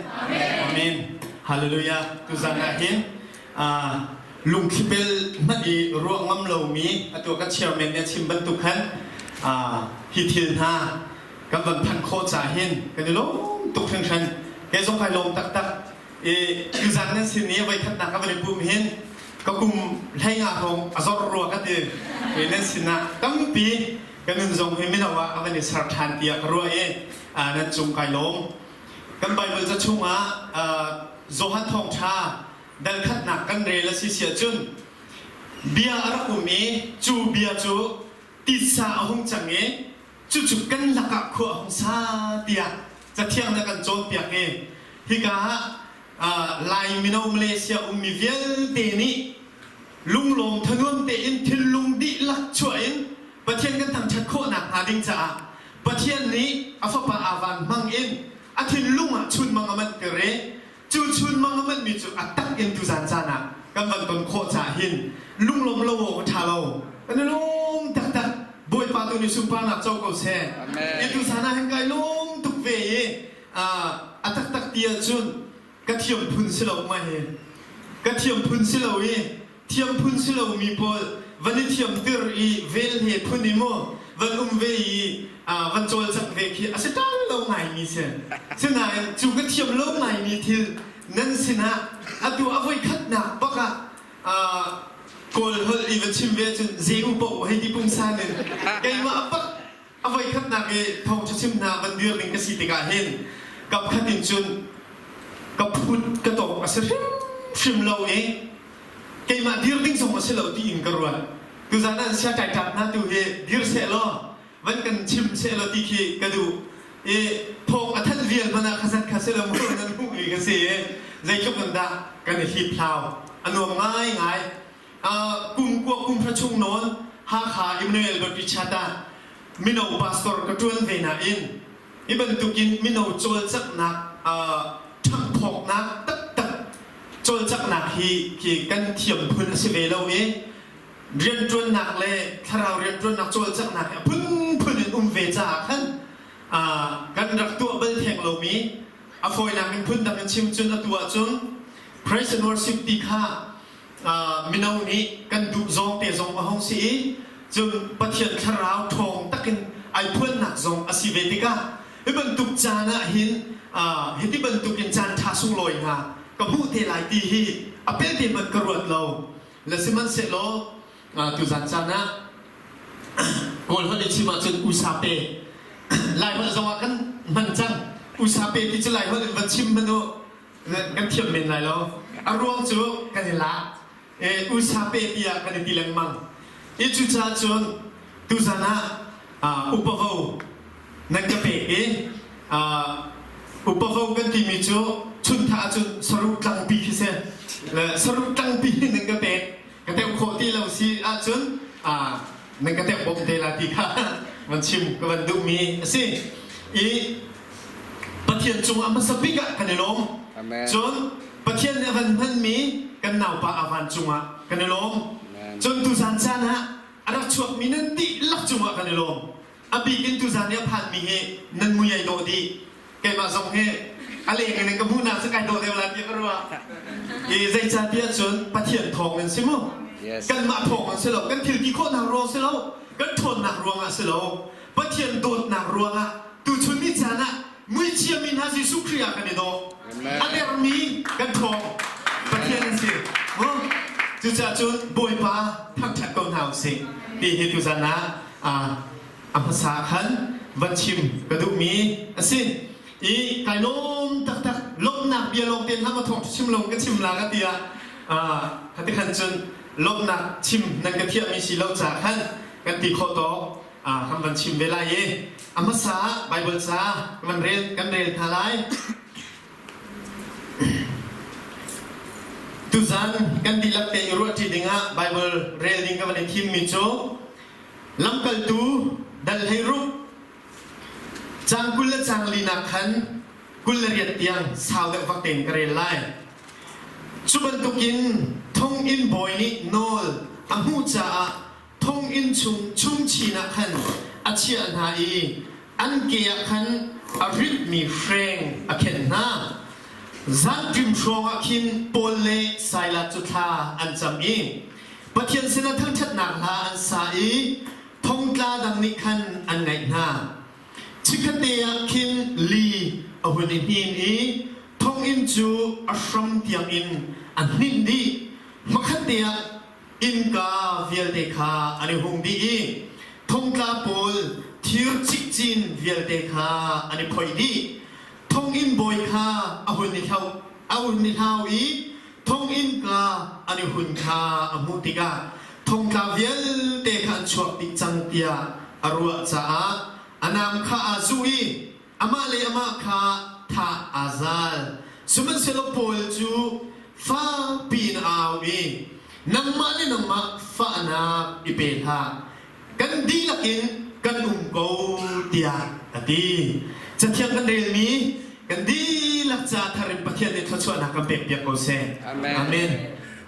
Amen. Hallelujah. Tuzan ah hin lungthli bel hmanh i ruah ngam lomi atu kan chairman nih a chim bantuk khan hi thil hna kan van phanh khawh ca hin kan i lawm tuk hringhran. Kei zong kai lawm taktak. I tuzan nan sin i voikhatnak ka van i pum hin ka kum hleinga hrawng a zor rua ka ti. I nan sinah tampi ka nun zong hi mino ah a van i ser ṭhan tiah ka ruah i nan cung kai lawm. Kan Baibal ca chungah Johan Thawngṭha dal khatnak kan rel a si si ahcun bia a rak um i cu bia cu titsa a hung cang i cucu kan lakah khua a hung sa tiah Cathiang nih a kan cawnpiak i hika ah Lai mino Malaysia ummi vialte nih lunglawm thanuam tein thinlung dihlak chuah in Pathian kan thangṭhat khawh nakhnga ding caah Pathian nih a fapa aa van hmang in a thinlung ah chunmang a manhter i cu chunmang a manhmi cu a tak in tuzan caan ah kan van ton khawh caah hin lunglawm lo awk a ṭha lo. Kan i lawm taktak. Bawipa tu nih sunparnak co ko seh. I tuzan ah hin kai lawm tuk ve i a taktak ti ahcun ka thiam phun si lo ma hi. Ka thiam phun si lo i thiam phun si lomi pawl van i thiamtir i vel he phun i mu van um ve i van cawlcangh ve khi a si tal lo ngaimi si. Sinain cu ka thiam lo ngaimi thil nan sinah atu a voikhatnak bak ah Kawl holh i va chim ve cun zei u paoh hei ti pungsan in keimah bak A voikhatnak i thawngṭha chim hna van dir ding ka si tikah hin kapkhat in cun ka phut ka tawk a si hrimhrim lo i keimah dir ding zong a si lo tiin ka ruat. Tuzan ah sia ṭaiṭak hna tu hi dir seh law van kan chim seh law ti khi ka duh i thawng a thanh vial hmanh ah khazat kha si lo mu nan hmuhmi ka si i zeitluk in dah kan i hliphlau a nuam ngaingai. Kum kua kum hra chung nawn Hakha Emmanuel Baptist Church ah mino pastor ka ṭuan ve nain hi bantukin mino cawlcanghnak ṭhanghphawknak taktak cawlcanghnak hi khi kan thiam phun a si ve lo i rianṭuannak le thlarau rianṭuannak cawlcanghnak hi a phunphun in um ve caah khan kan rak tuah bal theng lomi a fawinak in phundang in chim cun atu ahcun praise and worship ti kha mino nih kan duh zawng te zong a hung si i cun Pathian thlarau ṭhawng takin ai phuannak zong a si ve tikah hi bantuk caan ah hin hiti bantukin caan ṭha sunglawi hna ka hmuh te lai ti hi a pelte hmanh ka ruat lo le sihmanhsehlaw tuzan caan ah Kawl holh i chim ahcun usape Lai holh zong ah kan hman cang usape ti cu Lai holh in van chim hmanh u Kan thiam men lai lo. A ruang cu kan i lak. E, usa pe tiah kan i ti lengmang. I cucaah cun tuzan ah upavo nan ka pek i upavo kan timi cu chuntha ahcun saruh tlangpi khi si. Le saruh tlangpi nan ka pek. Ka teuh khawh ti lo si ahcun nan ka teuh bawm te la ti kha van chim ka van duhmi a si. I Pathian cungah hmasa bik ah kan i lawm. Cun Pathian nih a van hmanmi kan naupa Avan cungah kan i lawm. Cun tuzan caan ah a rak chuakmi nan dihlak cungah kan i lawm. A bik in tuzan i a phanmi hi nan mui ai dawh dih. Keimah zong hi a leng in ka hmuhnak cu kai dawh deuh la tiah ka ruah. I zeicahtiah cun Pathian thawng in si mu. Kanmah thawng in si lo, kan thil ti khawhnak ruang si lo, kan ṭhawnnak ruangah si lo. Pathian dawtnak ruangah tuchun ni caan ah muichia mi hna Jesuh Khrih ah kan i daw. A dermi kan ṭhawng. Pathian an si. Cucaah cun Bawipa thangṭhat ko hna usih ti hi tuzan ah a hmasa khan van chim ka duhmi a si. I kai lawm taktak lawmhnak bia lawng te hna ma thawng chim lawng ka chim la ka tiah khati khan cun lawmhnak chim nan ka thiahmi si lo ca khan kan ti khawh tawk kan van chim ve lai i a hmasa ah Baibal ca kan rel kan rel hna lai. Tuzan kan dihlak te i ruahṭi dingah Baibal rel ding ka van i thimmi cu Lamkaltu dal 16 caang 20 le caang linak khan 28 tiang sau deuh vak tein ka rel lai. Cu bantukin thonginn bawi nih nawl a hmuh caah thonginn chung chungchin ah khan a chiah hna i an ke ah khan a ritmi hreng a khenh hna. Zanṭim hrawngah khin Paul le Silas cu thla an cam i Pathian sinah thangṭhatnak hla an sa i thongtla dang nih khan an ngaih hna. Chikkhatte ah khin li a hun i hnin i thonginn cu a hram tiangin a hninh dih. Hmakhatte ah innka vialte kha an i hung dih i thongtla pawl thir cikcin vialte kha an i phoih dih. Thonginn bawi kha a hun i hloh, a hun i hlau i thonginn ka an i hun kha a hmuh tikah thongtla vialte kha an chuak dih cang tiah a ruah caah a nam kha aa zuh i amah le amah kha thah aa zal. Sihmanhsehlaw Paul cu fakpi in a au i, Nangmah le nangmah fahnak i pe hlah. Kan dihlak in kan um ko tiah a ti. Cathiang kan relmi kan dihlak ca thar in Pathian nih thluachuahnak kan pekpiak ko seh. Amen. Amen.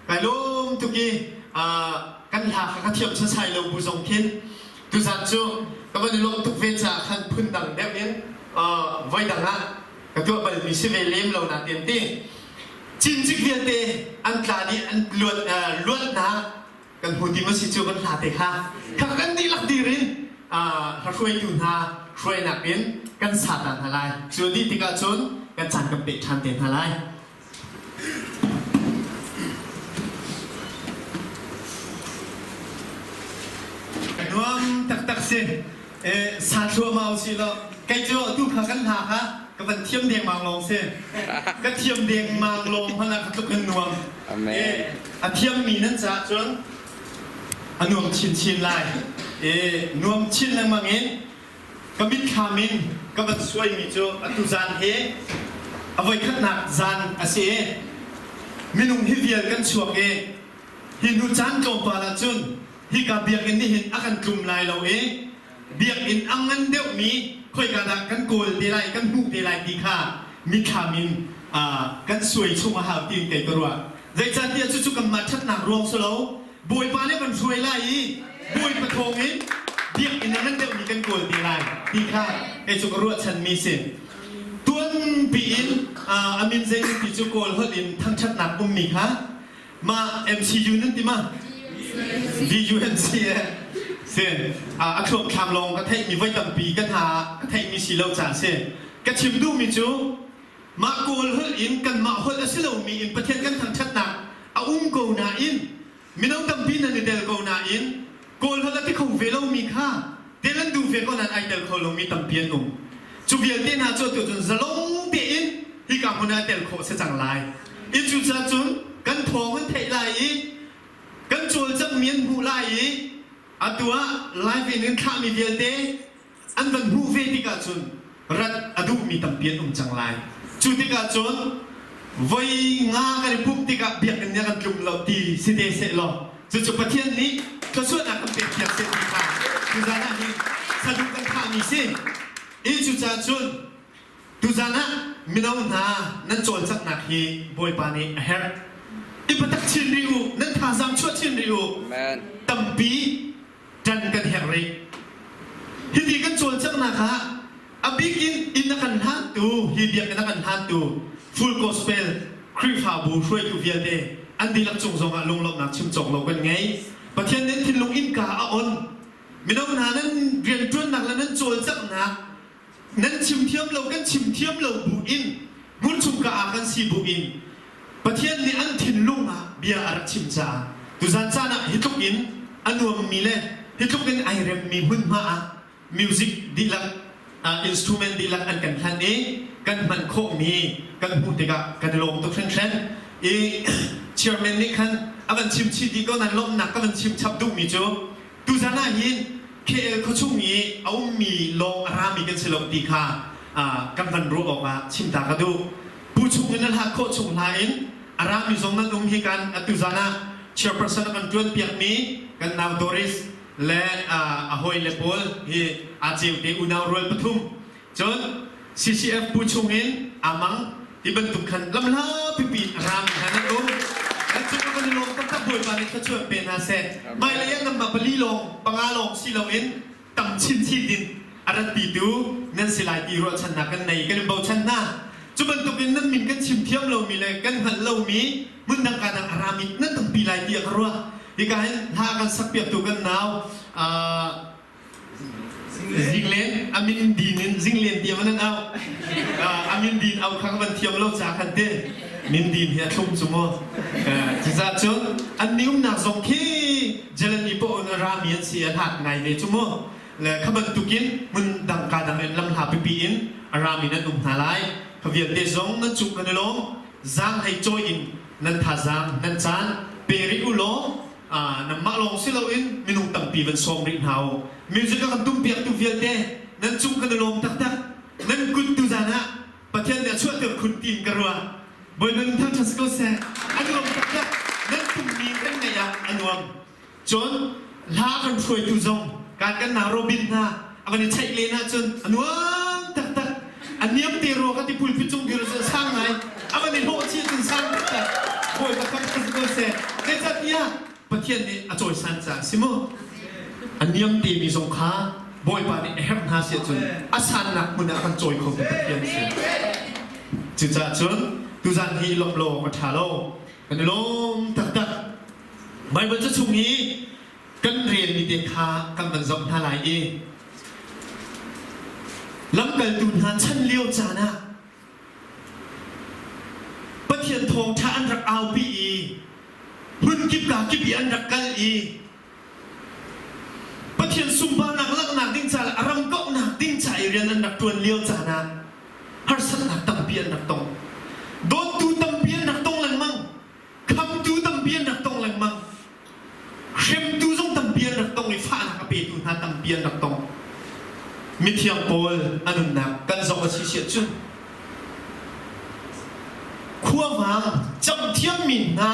Kai lawm tuk i kan hla kha ka thiam sasai lo bu zong khin tuzan cu ka van i lawm tuk ve caah khan phundang deuh in voi dang ah ka tuah balmi si ve lem lo natin ti cincik vialte an tla dih an luat luatnak kan hmu ti ma si cu kan hla te kha kha kan dihlak dir in hruaitu hna hruainak in kan sa ta hna lai cu dih tikah cun kan caan kan peh ṭhan te hna lai. Nuam taktak si. Sa thluahmah usih law kei cu atu kha kan hla kha ka van thiam dengmang lawng si. Ka thiam dengmang lawng hmanh ah ka tluk in nuam. Amen. A thiammi nan caah cun a nuam chinchin lai. Nuam chin lengmang in ka mitthlam in ka van suaimi cu atu zan hi a voikhatnak zan a si i minung hi vial kan chuak i hi hnu caan tlawmpal ah cun hika biakinn nih hin a kan tlum lai lo i biakinn a ngan deuhmi khoika dah kan kawl te lai kan hmuh te lai ti kha mithlam in kan suai chung a hau tiin kei ka ruah. Zeicahtiah cucu kanmah ṭhatnak ruang si lo Bawipa nih kan hruai lai i Bawipa thawngin biakinn a ngan deuhmi kan kawl te lai ti kha kei cu ka ruahchanmi si. Tuanpi in a min zei ti cu kawl holh in thangṭhatnak ummi kha mah MCU nan ti ma? VUNC eh si a thluak thlam lawng ka theihmi voi tampi ka hna ka theihmi si lo caah si. Ka chim duhmi cu Mah Kawl holh in kanmah holh a si lomi in Pathian kan thangṭhatnak a um ko nain mino tampi nan i tel ko nain Kawl holh a ti kho ve lomi kha tel an duh ve ko nain ai tel kho lomi tampi an um. Cu vialte hna cu atu cun zalong tein hika hmun ah tel khawh si cang lai. I cucaah cun kan thawng an theih lai i kan cawlcanghmi an hmuh lai i atu ah live in in thlahmi vialte an van hmuh ve tikah cun rat a duhmi tampi an um cang lai. Cu tikah cun voi nga kan i pumh tikah biakinn nih a kan tlum lo ti si te seh law cucu Pathian nih thluachuahnak kan pek piak seh ti kha tuzan ah hin saduh kan thahmi si. I cucaah cun tuzan ah mino hna nan cawlcanghnak hi Bawipa nih a herh. I patak chin rih u, nan thazaang chuah chin rih u. Amen. Tampi ṭan kan herh rih. Hiti kan cawlcanghnak ah a bik in inn a kan hlantu, hi biakinn a kan hlantu Full Gospel Khrihfabu hruaitu vialte an dihlak cung zongah lunglawmhnak chim cawk lo kan ngei. Pathian nih thinlung innka a on. Mino hna nan rianṭuannak le nan cawlcanghnak nan chim thiam lo kan chim thiam lo bu in hmunchung ka ah kan si bu in Pathian nih an thinlung ah bia a rak chim caah tuzan caan ah hi tluk in a nuammi le hi tluk in ai remmi hmunhma ah music dihlak instrument dihlak an kan hlan i kan hman khawhmi kan hmuh tikah kan i lawm tuk hringhran i chairman nih khan a van chim chih dih ko nan lawmhnak ka van chim chap duhmi cu Tuzan ah hin KL khuachung i a ummi lawng a rami kan si lo ti kha kan van ruah awkah chimta ka duh. Pu chung in a hlat khawh chung hla in a rami zong nan um hi kan tuzan ah chairperson a kan ṭuan piakmi kan nau Doris le a hawi le pawl hi aa ceu te unau rual pathum cun CCF pu chung in amang ti bantuk khan lamhla pipi in a rami hna nan um. Kan cung ah kan i lawm taktak Bawipa nih thluachuah pe hna seh. Hmailei ah nanmah pali lawng panga lawng si loin tam chinchin in a ratpitu nan si lai ti ruahchannak kan nei kan in bochan hna. Cu bantukin nan min kan chim thiam lomi le kan hngalh lomi hmundang ka dang a rami nan tampi lai tiah ka ruah. Hika hin hla kan sakpiaktu kan nau Zinglen amin din in Zinglen tiah man an au. Amin din au kha ka van thiam lo ca khan te min din hi a thlum cu mu. Cucaah cun an ni umnak zong khi Jalan i paoh in a rami an si a hlat ngai ve cu mu. Le kha bantukin hmun dang ka dang in lamhla pipi in a rami nan um hna lai. Kha vialte zong nan cung kan i lawm. Zaang hei cawi in nan thazaang nan caan pe rih u law nanmah lawng si loin minung tampi van sawm rih hna u. Music a kan tumpiaktu vialte nan cung kan i lawm taktak. Nan kut tuzan ah Pathian nih a chuahter khun tiin ka ruah. Bawipa min thangṭhat si ko seh. An i lawm taktak. Nan tummi kan ngaih ah a nuam. Cun hla kan hruaitu zong kan kan nau Robin hna a van i cheih len ahcun a nuam taktak. A niam te rua ka ti pulpit cung dir cu a sang ngai. A van i hlawh chih cun sang taktak. Bawipa thangṭhat si ko seh. Zeicahtiah Pathian nih a cawisan caah si mu. A niam temi zong kha Bawipa nih a herh hna si ahcun a sannak hmun ah kan cawi khotu Pathian si. Cucaah cun tuzan hi lawmh lo awk a ṭha lo. Kan i lawm taktak. Baibal ca chung i kan relmi te kha kan van zoh hna lai i lamkaltu hna chan lio caan ah Pathian thawngṭha an rak aupi i hmunkip kakip i an rak kal i Pathian sunparnak langhnak ding ca le a ram kauhnak ding ca i rian an rak ṭuan lio caan ah harsatnak tampi an rak tong. Dawttu tampi an rak tong lengmang. Khamtu tampi an rak tong lengmang. Hremtu zong tampi an rak tong i fahnak a petu hna tampi an rak tong. Mithiang Paul a nunnak kan zoh a si siah cun khuavang camhthiammi hna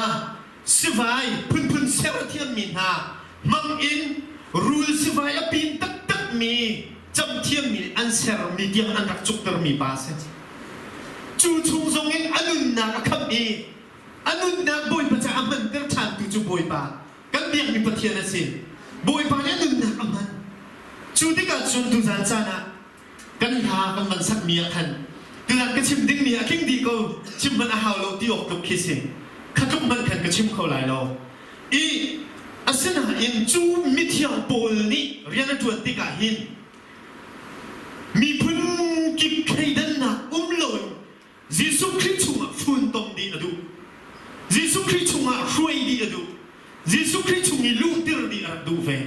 sivai phunphun ser a thiammi hna hmang in rul sivai a pin taktakmi camhthiammi an sermi tiang an rak cuktermi pa a si. Cu chung zongin a nunnak a khamh i a nunnak Bawipa caah a hmanter ṭhantu cu Bawipa kan biakmi Pathian a si. Bawipa nih a nunnak a hman. Cu tikah cun tuzan caan ah kan hla kan van sakmi ah khan tuzan ka chim dingmi a tling dih ko chim hmanh a hau lo ti awk tluk khi si. Kha tluk hmanh khan ka chim kho lai lo. I asinain cu mithiang Paul nih rian a ṭuan tikah hin Miphun kip thleidannak um loin Jesuh Khrih chungah funtom dih a duh. Jesuh Khrih chungah hruai dih a duh. Jesuh Khrih chung i luhtir dih a rak duh ve.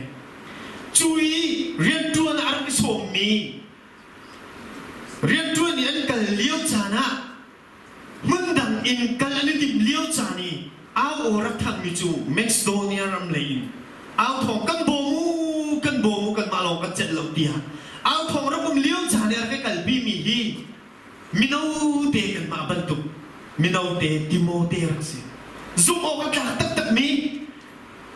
Cu i rianṭuan a rak i sawmmi rianṭuan i an kal lio caan ah Hmundang in kal an i timh lio caan i au aw rak thangmi cu Macedonia ram lei in au thawng kan bawm u, kan bawm u, kanmah lawng kan celh lo tiah au thawng rak um lio caan i a rak i kalpimi hi mino te kanmah bantuk mino te Timote rak si. Zumh awk a tlak taktakmi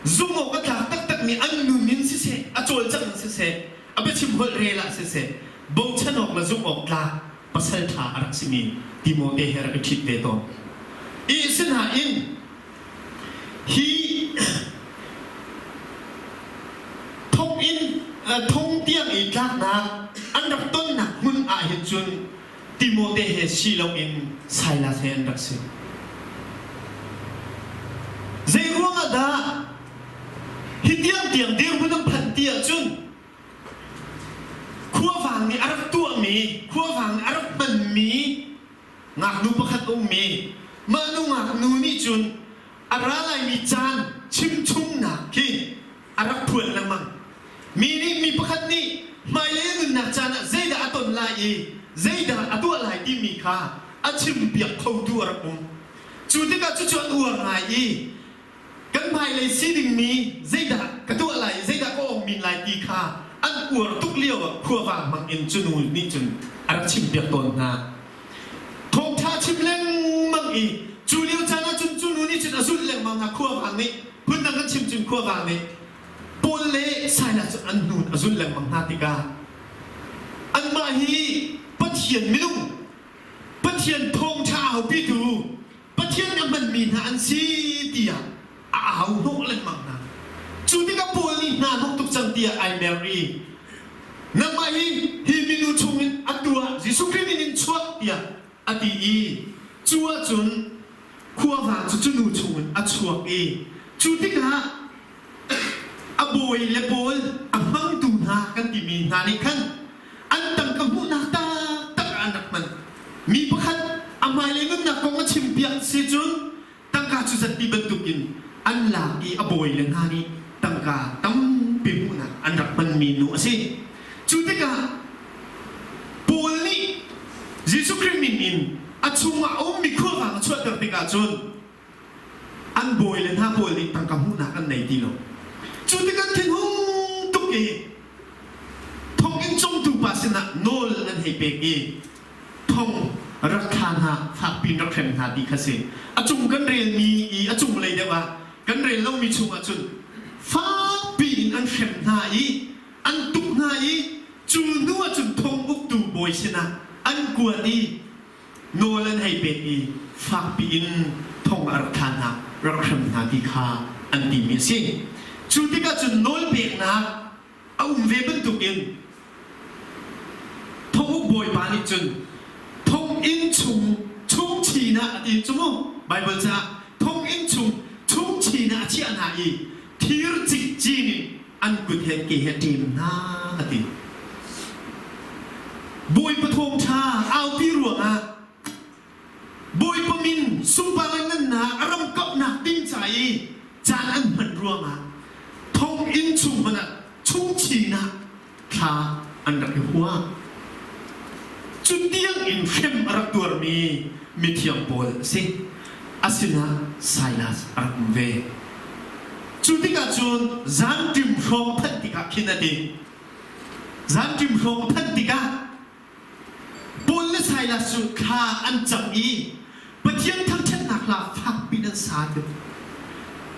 zumh awk a tlak taktakmi an nun in siseh, a cawlcangh in siseh, a biachim holh rel ah siseh, bochan awk le zumh awk tlak pasal ṭha a rak simi Timote he rak i ṭhit ve tawn. I sinain hi thonginn thong tiang i tlaknak an rak tonnak hmun ah hin cun Timote he si loin Silas he an rak si. Zei ruangah dah hi tiang tiang dirhmun an phanh ti ahcun Khuavang nih a rak tuahmi, khuavang nih a rak hmanmi ngaknu pakhat a ummi, mah nu ngaknu nih cun a ra laimi caan chimchungnak khi a rak phuan lengmang. Mi nih mi pakhat nih hmailei a nunnak caan ah zeidah a ton lai i zeidah a tuah lai timi kha a chimpiak khotu a rak um. Cu tikah cucu an uar ngai i Kan hmailei si dingmi zeidah ka tuah lai i zeidah ka awng min lai ti kha an uar tuk lio ah khuavang hmang in cu nu nih cun a rak chimpiak tawn hna. Thawngṭha chim lengmang i cu lio caan ah cun cu nu nih cun a zulh lengmang hna khuavang nih phundang kan chim cun khuavang nih Paul le Silas cu an hnu a zulh lengmang hna tikah anmah hi Pathian minung Pathian thawngṭha aupitu Pathian nih a hmanmi hna an si tiah a au hnawh lengmang hna. Cu tikah Paul nih hna hnok tuk cang tiah ai mer i nangmah hi hi minu chungin atu ah Jesuh Khrih min in chuak tiah. a ti i cu ahcun khuavang cu cu nu chungin a chuak i cu tikah a bawi le pawl a hmangtu hna kan timi hna nih khan an tangka hmuhnak taktak ah an rak hman. Mi pakhat a hmailei nunnak kong a chimpiak si cun tangka cu zat ti bantukin an lak i a bawi le hna nih tangka tampi hmuhnak an rak hmanmi nu a si. Cu tikah Paul nih Jesuh Khrih min in a chungah a ummi khuavang a chuahter tikah cun an bawi le hna pawl nih tangka hmuhnak an nei ti lo. Cu tikah thinhung tuk i thonginn cungtu pa sinah nawl an hei pek i thong rak thla hna fakpi in rak hrem hna ti kha si. A cung kan relmi i a cunglei deuh ah kan rel lomi chungah cun fakpi in an hrem hna i an tuk hna i cu hnu ah cun thong uktu bawi sinah an kuat i nawl an hei pek i fakpi in thong a rak thla hna, rak hrem hna ti kha an timi a si. Cu tikah cun nawlpeknak a um ve bantukin thonguk bawipa nih cun thonginn chung chungchin ah a ti cu mu Baibal caah thonginn chung chungchin ah a chiah hna i thir cikcin in an kut he ke he ṭem hna a ti. Bawipa thawngṭha aupi ruangah Bawipa min sunpar le ngannak a ram kauhnak ding ca i caan an hman ruangah thonginn chung hmanh ah chungchin ah thla an rak i hua. Cu tiang in hrem a rak tuarmi mithiang Paul a si. A sinah Silas a rak um ve. Cu tikah cun zanṭim hrawng phanh tikah khin a ti. Zanṭim hrawng a phanh tikah Paul le Silas cu thla an cam i Pathian thangṭhatnak hla fakpi in an sa ti.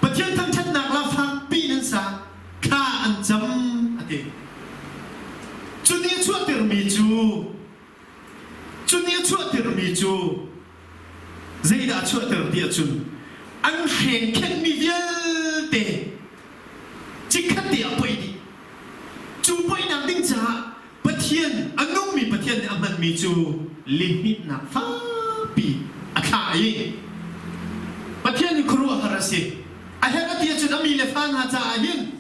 Pathian thangṭhatnak hla fakpi in an sa, thla an cam a ti. Cu nih a chuahtermi cu cu nih a chuahtermi cu zeidah a chuahter ti ahcun an hrengkhenhmi vialte chikkhat te ah poih dih. Cu poihnak ding caah Pathian, a nungmi Pathian nih a hmanmi cu lihninhnak fakpi a thlah i Pathian hi khuaruahhar a si. A herh a ti ahcun a mi le fa hna caah hin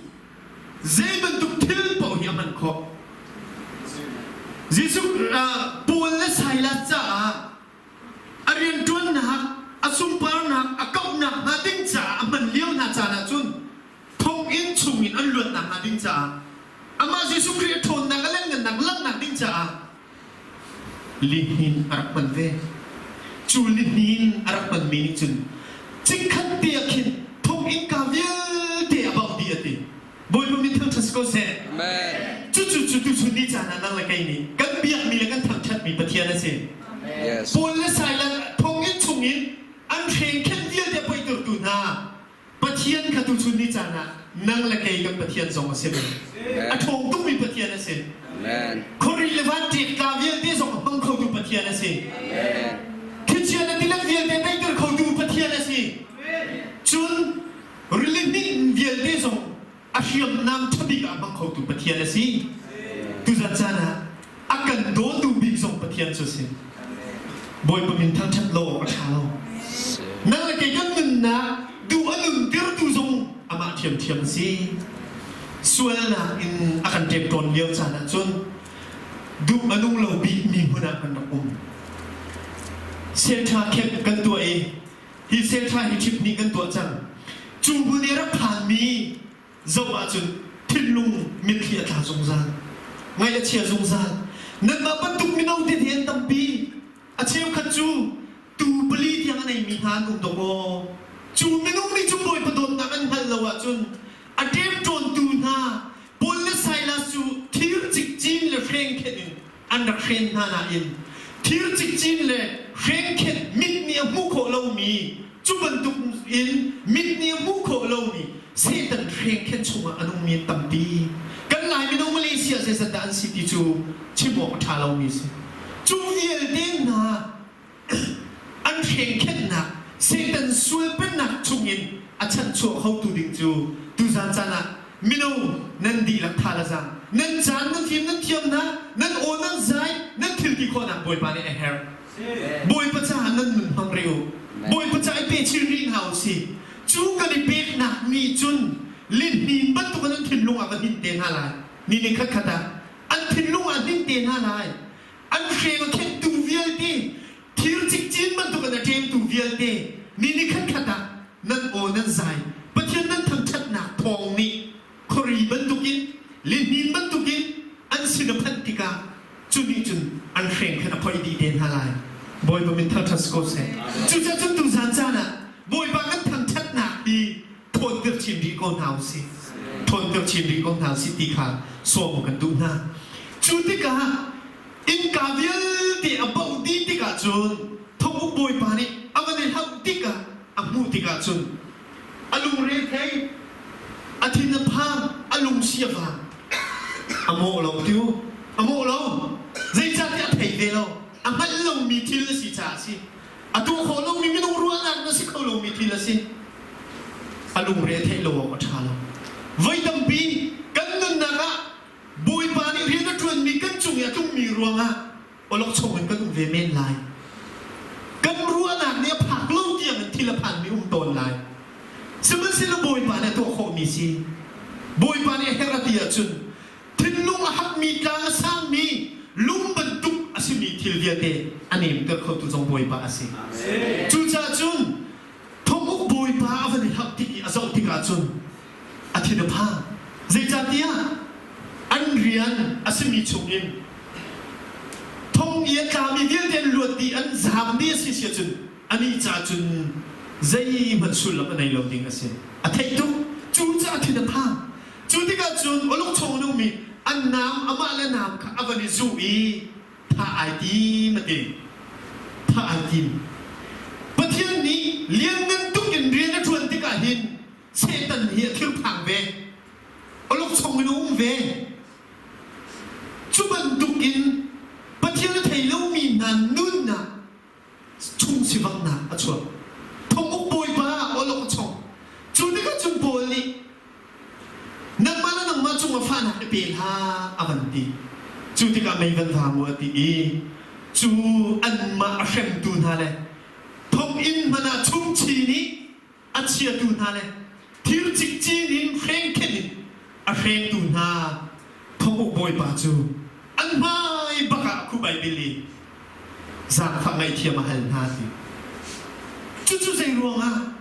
zei bantuk thil paoh hi a hman khawh. Jesuh Paul le Silas caah a rianṭuannak, a sunparnak, a kauhnak hnga ding caah a hman lio hna caan ahcun thonginn chungin an luatnak hnga ding caah amah Jesuh Khrih a ṭhawnnak a lianngannak langhnak ding caah lihnin a rak hman ve. Cu lihnin a rak hmanmi nih cun chikkhat te ah khin thonginn ka vialte a bauh dih a ti. Bawipa min thangṭhat si ko seh. Amen. Cucu cu tuchun ni caan ah nang le kei nih kan biakmi le kan thangṭhatmi Pathian a si. Yes. Paul le Silas thonginn chungin an hrengkhenh vialte a poihtertu hna Pathian kha tuchun ni caan ah nang le kei kan Pathian zong a si ve. A ṭhawng tukmi Pathian a si. Amen. Khuari le van ṭekka vialte zong a hmang khotu Pathian a si. Amen. Thlichia le tilet vialte daihter khotu Pathian a si. Cun rili hnih vialte zong a hriamnam ṭhabik ah hmang khotu Pathian a si. Tuzan caan ah a kan dawtu bik zong Pathian cu a si. Bawipa min thangṭhat lo awk a ṭha lo. Nang le kei kan nunnak duh a nuntertu zong amah ṭhiamṭhiam a si. Sualnak in a kan ṭepṭawn lio caan ah cun duh a nung lo bikmi hmun ah kan rak um. Sianṭha camp kan tuah i hi sianṭha hi trip hnih kan tuah cang. Cu hmun i rak phanmi zoh ahcun thinlung mitthli a tla zungzal. Ngaih a chia zungzal. Nanmah bantuk mino te hi an tampi. A cheukhat cu tuu pali tiang a neimi hna an um dawk aw. Cu minung nih cun Bawipa dawtnak an hngalh lo ahcun a ṭemṭawntu hna Paul le Silas cu thir cikcin le hrengkhenh in an rak hren hna nain thir cikcin le hrengkhenh mit nih a hmuh khawh lomi cu bantuk in mit nih a hmuh khawh lomi Satan hrengkhenh chungah a nungmi an tampi. Kan Lai mino Malaysia zeizat dah an si ti cu chim awk a ṭha lomi a si. Cu vialte hna an hrengkhenhnak Satan sualpennak chungin a chanhchuah khotu ding cu tuzan caan ah mino nan dihlak tha le zaang nan caan nan fim nan thiam hna nan aw nan zai nan thil ti khawhnak Bawipa nih a herh. Bawipa caah nan nun hmang rih u. Bawipa ca i pe chin rih hna u si. Cu kan i peknak nih cun lihnin bantuk in an thinlung ah va hnin te hna lai. Ni ni khatkhat ah an thinlung ah hnin te hna lai. An hreng a khenhtu vialte, thir cikcin bantuk in a ṭemtu vialte, ni ni khatkhat ah nan aw nan zai. Pathian nan thangṭhatnak thawng nih khuari bantukin, lihnin bantukin an sin a phanh tikah cu nih cun an hreng khan a phoih dih te hna lai. Bawipa min thangṭhat si ko seh. Cucaah cun tuzan caan ah Bawipa kan thangṭhatnak hi ṭhawnter chin rih ko hna usih. Ṭhawnter chin rih ko hna usih ti kha sawm kan duh hna. Cu tikah innka vialte a bauh dih tikah cun thonguk bawipa nih a van i hlauh tikah a hmuh tikah cun a lungre thei, a thin a phang, a lungsi a vang. A mawh lo tiu, a mawh lo. Zeicahtiah a thei ve lo. A hngalh lomi thil a si caah a si. A tuah khawh lomi minung ruahnak na si kho lomi thil a si. A lungre a theih lo awk a ṭha lo. Voi tampi kan nunnak ah Bawipa nih rian a ṭuanmi kan cung i a tlungmi ruangah awlokchong in kan um ve men lai. Kan ruahnak nih a phak lo tiang in thil a phanmi um tawn lai. Sihmanhsehlaw Bawipa nih a tuah khawhmi si. Bawipa nih a herh a ti ahcun thinlung a hakmi tlang a sangmi lung bantuk a simi thil vialte a nemter khotu zong Bawipa a si. Cucaah cun thonguk Bawipa a van i hlauh tik i a zoh tikah cun a thin a phang. Zeicahtiah an rian a simi chungin thong i a tlami vialte an luat dih, an zaam dih a si si ahcun anih caah cun zeihmanh sullam a nei lo ding a si. A theih tuk. Cu caah thin a phang. Cu tikah cun awlok chung in ummi an naam amah le naam kha a van i zuh i thah ai tim a ti. Thah ai tim. Pathian nih lianngan tuk in rian a ṭuan tikah hin Satan hi a thilphang ve. Awlokchong in a um ve. Cu bantukin Pathian a thei lomi hna nunnak chung sivanghnak a chuak. Thonguk bawipa awlok a chong. Cu tikah cun Paul nih nangmah le nangmah cungah fahnak i pe hlah a van ti. Cu tikah mei van vang u a ti i cu anmah a hremtu hna le thonginn hmanh ah chungchin i a chiatu hna le thir cikcin in hrengkhenh in a hrengtu hna thonguk bawipa cu an hmai bak ah a khup ai bil i zaangfah ngaihthiam a hal hna ti. Cucu zei ruangah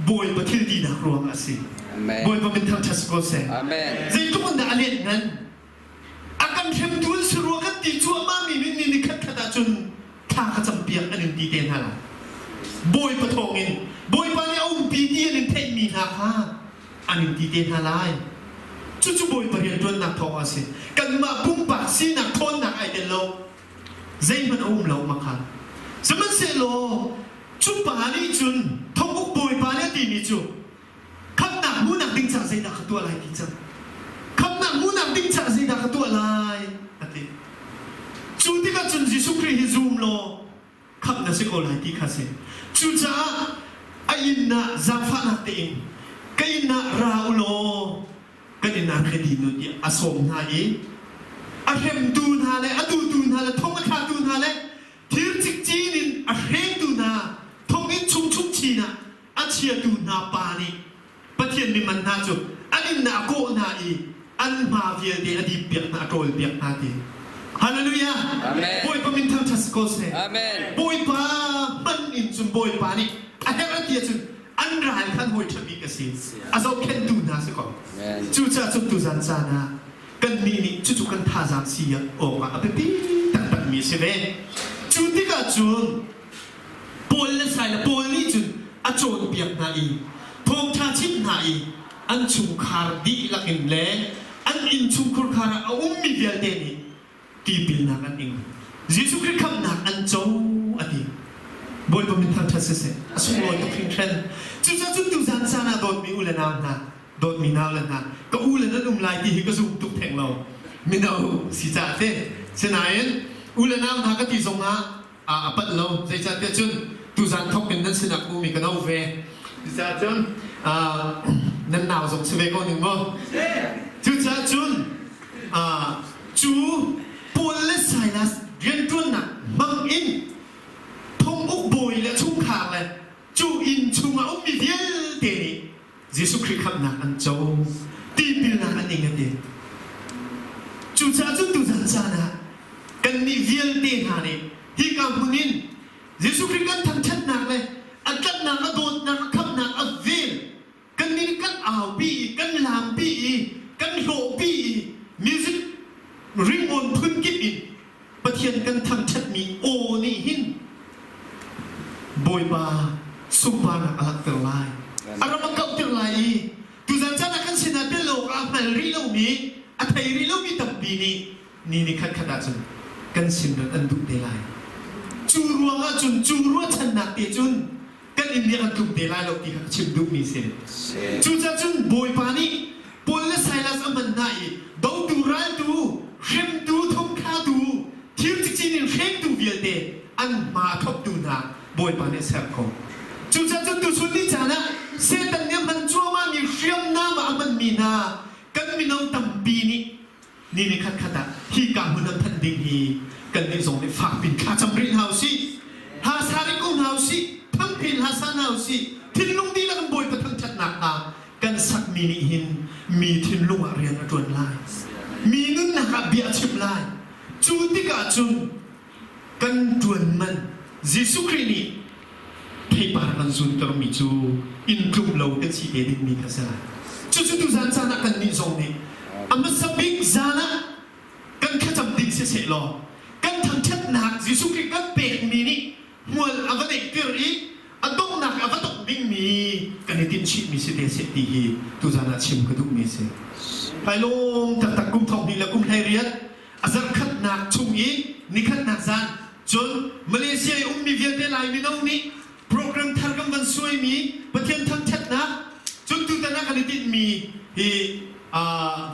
Bawipa thil tinak ruangah a si. Bawipa min thangṭhat si ko seh. Zeitluk in dah a let ngan? A kan hremtu an si rua kan ti cuahmah mi nih ni ni khatkhat ahcun thla ka campiak an in ti te hna lai. Bawipa thawngin Bawipa nih a umpi ti an in theihmi hna kha an in ti te hna lai. Cucu Bawipa rianṭuannak thawng a si. Kanmah pumpak sinak ṭhawnnak ai tel lo. Zeihmanh a um lo ma kha. Sihmanhsehlaw cu pa nih cun thonguk Bawipa nih a timi cu Khamhnak hmuhnak ding caah zeidah ka tuah lai ti cang. Khamhnak hmuhnak ding caah zeidah ka tuah lai a ti. Cu tikah cun Jesuh Khrih hi zum law khamh na si ko lai ti kha si. Cucaah a inn ah zaangfahnak tein ka inn ah ra u law kan inn ah ka din u tiah a sawm hna i a hremtu hna le a duhtu hna le thong a thlatu hna le thir cikcin in a hrengtu hna thonginn chung chung chin ah a chiatu hna pa nih Pathian mihman hna cu an inn ah a kawh hna i an hma vialte a dip piak hna a ṭawl piak hna ti. Hallelujah! Amen. Bawipa min thangṭhat si ko seh. Amen. Bawipa hman in cun Bawipa nih a herh a ti ahcun an ral kha an hawi ṭha bik a si. A zohkhenhtu hna si ko. Amen. Cucaah cun tuzan caan ah kannih nih cucu kan thazaang si awkah a biapi taktakmi a si ve. Cu tikah cun Paul le Silas Paul nih cun a cawnpiak hna i thawngṭha chimh hna i an chungkhar dihlak in le an innchungkhur khar ah a ummi vialte nih tipilnak an ing. Jesuh Khrih khamhnak an co a ti. Bawipa min thangṭhat siseh, a sunglawi tuk hringhran. Cucaah cun tuzan caan ah dawtmi u le nau hna, dawtmi nau le hna, ka u le nan um lai ti hi ka zum tuk theng lo. Mino si caah te. Sinain u le nau hna ka ti zongah a panh lo zeicahtiah cun tuzan thawk in nan sinah hmumi ka no ve cucaah cun nan nau zong si ve ko ning maw cucaah cun cu Paul le Silas rianṭuannak hmang in. le cu inn chungah ummi vialte nih Jesuh Khrih khamhnak an co, tipilnak an ing a ti. Cucaah cun tuzan caan ah kannih vialte hna nih hika hmun in Jesuh Khrih kan thangṭhatnak le a tlanhnak, a dawtnak, a khamhnak, a vel kannih nih kan aupi i kan lampi i kan hlawhpi i music ringawn phunkip in Pathian kan thangṭhatmi aw nih hin Bawipa sunparnak a langhter lai. A ram a kauhter lai i tuzan caan ah kan sinah tel awk ah a hngal rih lomi, a thei rih lomi tampi nih ni ni khatkhat ahcun kan sin rat an duh te lai. Cu ruangah cun, cu ruahchannak te cun kan inn nih an tlung te lai lo ti kha ka chim duhmi si. Cucaah cun Bawipa nih Paul le Silas a hman hna i dotu raltu, hremtu, thongthlatu, thir cikcin in hrengtu vialte an hma a thawktu hna Bawipa nih a ser ko. Cucaah cun tuchun ni caan ah Satan nih a hman cuahmahmi hriamnam ah a hmanmi hna kan mino tampi nih ni ni khatkhat ah hika hmun an phanh ding hi kannih zong nih fakpin thlacam rih hna usih. Hla sa rih ko hna usih, thangpin hla sa hna usih, thinlung dihlak in Bawipa thangṭhatnak hna kan sakmi nih hin mi thinlung ah rian a ṭuan lai. Mi nunnak ah bia a chim lai. Cu tikah cun kan ṭuan man Jesuh Khrih nih theipar kan zuntermi cu inn tlum lo kan si te dingmi kha si lai. Cucu tuzan caan ah kannih zong nih a hmasa bik zan ah kan thlacam ding siseh law kan thangṭhatnak Jesuh Khrih kan pekmi nih hmual a va neihter i a donghnak a va dongh dingmi kan i tinhchihmi si te seh ti hi tuzan ah chim ka duhmi a si. Hlailawm taktak kum thong hnih le kum 18 a zarhkhatnak chung i nikhatnak zan cun Malaysia i ummi vialte Lai mino nih program thar kan van suaimi Pathian thangṭhatnak cun tutan ah kan i tinhmi hi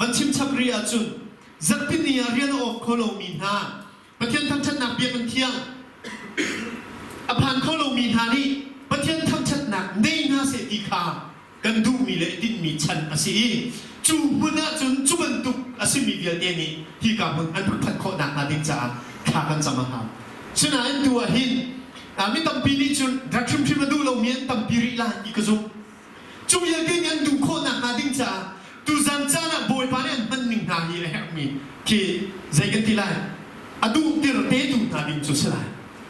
van chim chap rih ahcun zarhpini ah rian a off kho lomi hna Pathian thangṭhatnak biakinn thiang a phan kho lomi hna nih Pathian thangṭhatnak nei hna seh ti kha kan duhmi le tinhmi chan a si i cu hmun ah cun cu bantuk a simi vialte nih hika hmun an rak phanh khawh nakhnga ding caah thla kan cam a hau. Sinain tu ah hin mi tampi nih cun rak hrimhrim a duh lomi an tampi rih lai ti ka zumh. Cu vialte nih an duh khawh nakhnga ding caah tuzan caan ah Bawipa nih an hman ning hna hi a herhmi khi zei kan ti lai a duhtir te tu hna ding cu si lai.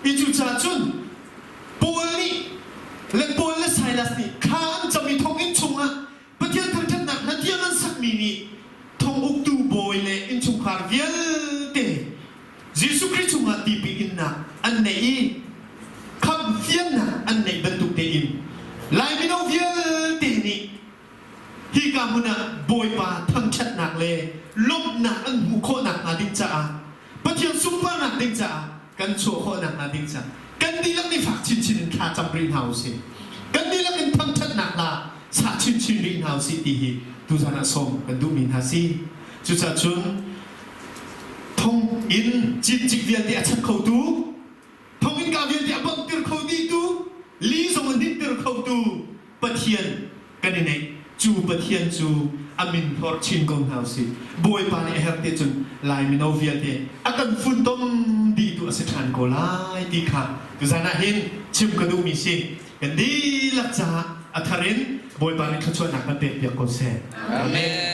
I cucaah cun Paul nih le Paul le Silas nih thla an cam i thonginn chungah Pathian thangṭhatnak hla tiang an sakmi nih thong uktu bawi le innchungkhar vialte Jesuh Khrih chungah tipil innak an neih i khamhfiannak an neih bantuk tein Lai mino vialte nih hika hmun ah Bawipa thangṭhatnak le lawmhnak an hmuh khawh nakhnga ding caah Pathian sunparnak ding caah kan chuah khawh nakhnga ding caah kan dihlak nih fak chinchin in thla cam rih hna usih. Kan dihlak in thangṭhatnak hla sa chinchin rih hna usih ti hi tuzan ah sawm kan duhmi hna si. Cucaah cun thong in cincik vialte a chat khotu, thonginn ka vialte a bawmhter kho dihtu, li zong a hninter khotu Pathian kan i neih. Cu Pathian cu a min hlorh chin ko hna usih. Bawipa nih a herh te cun Lai mino vialte a kan funtom dihtu a si ṭhan ko lai ti kha tuzan ah hin chim ka duhmi si. Kan dihlak caah a thar in Bawipa nih thluachuahnak kan pekpiak ko seh. Amen.